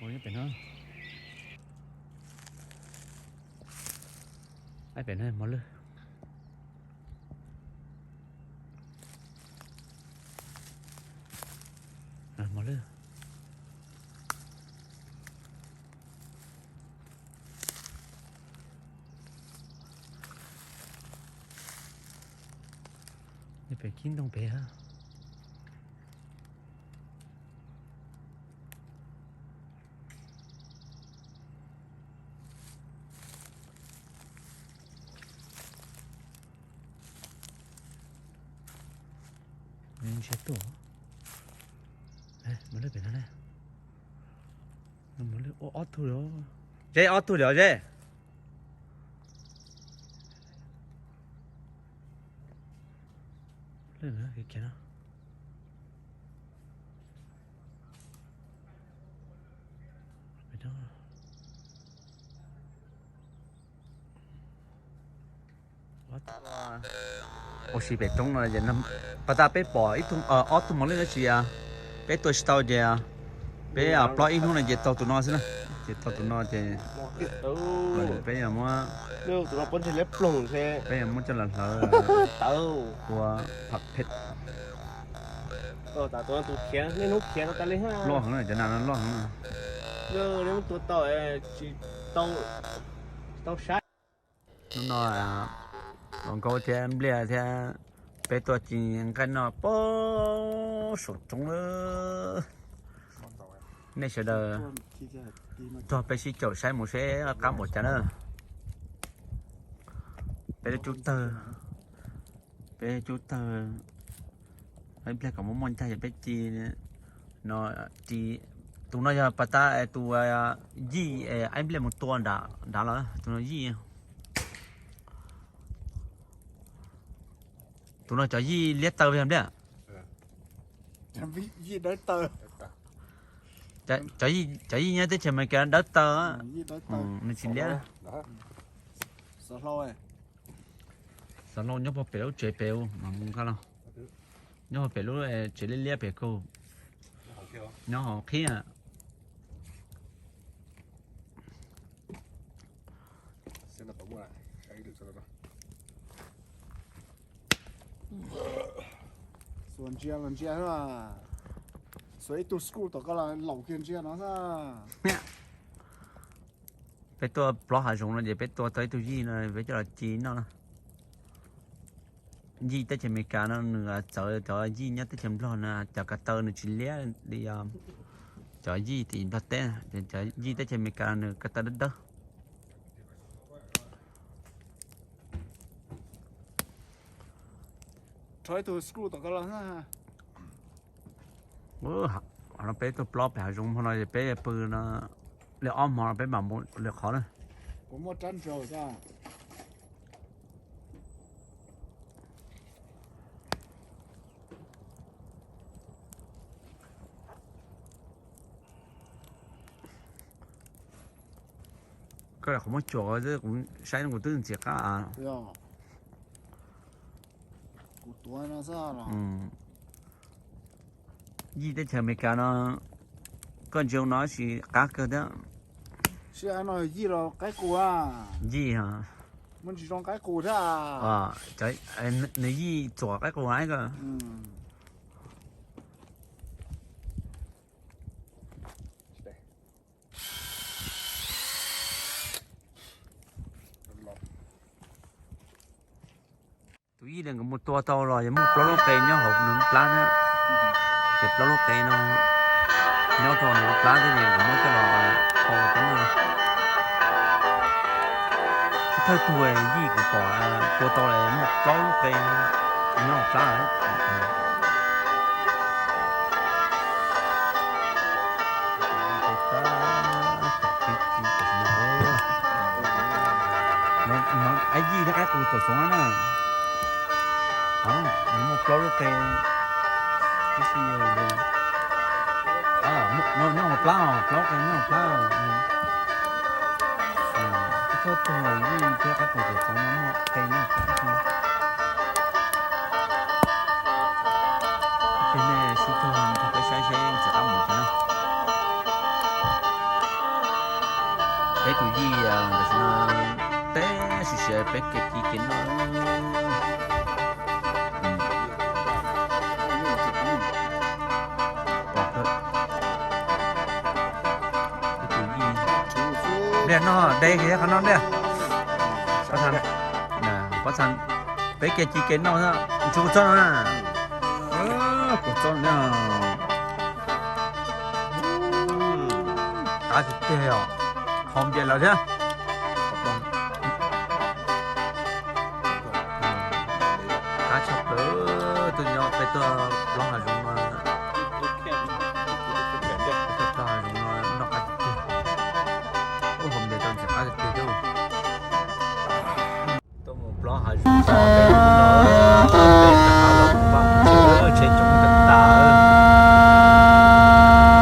Ua pem no, pem no mos lwj, mos lwj. Pem kib ntoo pem. Ntsia tuaj, mos lwj pem no na. Ua ob tug li, ze ob tug li ze. Ua si pem roob no, pas tas peb pom ib tug ob tug mos lwj dab tsi, peb tua tsis tau ces peb plob ib hnub no ces taug tus no xwb na. Ces taug tus no ces peb muab, peb muab coj los hlawv ua phem. Loj heev, cov nas no loj heev. Hnub no Los Nkaub thiab Npliaj thiab peb tuaj ci nqaij noj pem saum roob lawm. Nej sawv daws nrog peb sib caum saib mus seb qab npaum cas na. Peb lub cub tawg, peb cub tawg, ib pliag kom muaj muaj ncaj yog peb ci no. Tus no yog pas tas tus Yij, ib pliag mus tua nrad los tus no Yij. Tus no cov Yij liab taw yog Npliaj. Cov Yij nyob teb chaws Amelikas dawb taw, nws tsis liab. Xov hlau nyob puag pem lub tsev pem mas mus nqa los. Nyob puag pem lub tsev liab liab pem kaug, nyob hauv qhib. Xuas ntsia los ntsia, xuas ib tug skuj tom koj los laum kiag ntsia no xwb. Peb tuaj plob hav zoov no ces peb tua tau ib tug Yij no peb coj los ci noj na. Yij teb chaws Amelikas no nws txawv cov Yij nyob teb chaws Nplog na, cov ko taw nws tsis liab li cov Yij tim Nplog teb, cov Yij teb chaws Amelikas nws ko taw dawb dawb. Rho ib tug skuj tom koj los. Qhov no peb tuaj plob pem hav zoov hmo no es peb pw no li ob hmo no peb mam mus lwm qhov na. Kuv muaj rab ntsaum. Koj lam qhov muab cuam, kuv saib kuv twb ntxim qab. Yij teb chaws Amelikas no, koj ntsia no sis qab kawg thiab. Yij los qaib qus. Yij, muaj ntsis zoo qaib qus thiab. Nws yij txuas qaib qus na koj. Tus yij nkawd mus tua tau los yog muaj plaub lub qe nyob hauv nws lub plab thiab. Ces plaub lub qe no nyob rau nws lub plab thiab es nkawd muab coj los hau rau peb noj. Thawj tug yij kuv pom tua tau los muaj plaub lub qe nyob hauv plab. Aib yij thiab qaib qus tom txoov na. Nws muaj plaub lub qe. Nyob hauv plab, plaub qe nyob hauv plab. Thawj tug yij thiab qaib qus tom txoov no muaj qe nyob hauv plab. Ces nej sib tog nrog peb saib seb txawm qab mus li cas na. Peb tus yij tam sim no teb siav siav peb kev ci kev noj. Tus yij, npliaj noj deb kiag qhov no npliaj. Pob txha, peb kev ci kev noj, ntshe kuv txob no na. Kuv txob no, qab tiag tiag os. Haus npias lawm thiab. Qab tshaj plaws, tuaj nyob peb tuaj plob hav zoov no, tuaj plob hav zoov no noj qab tiag tiag. Ub, haus npias tau ntxim qab tiag tiag thiab. Tuaj mus plob hav zoov no, peb rov qab los mus vaj mus tsev, tsheb coob tag tas.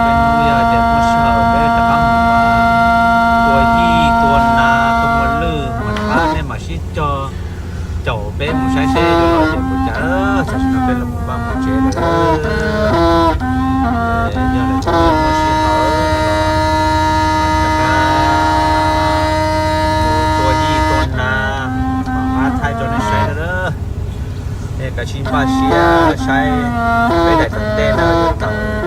Peb hnub yog tias muaj sij hawm peb rov qab mus tua yij tua nas tua muas lwj mas rov qab nej mam sib cog caum peb mus saib seb yuav los ces mus cas. Tam sim no peb los mus vaj mus tsev lawm. Yog lawm tsis muaj sij hawm los rov qab mus tua yij tua nas mam qab thaij rau nej saib na. Nej kav tsij npaj siab saib peb daim tom ntej no yuav tawm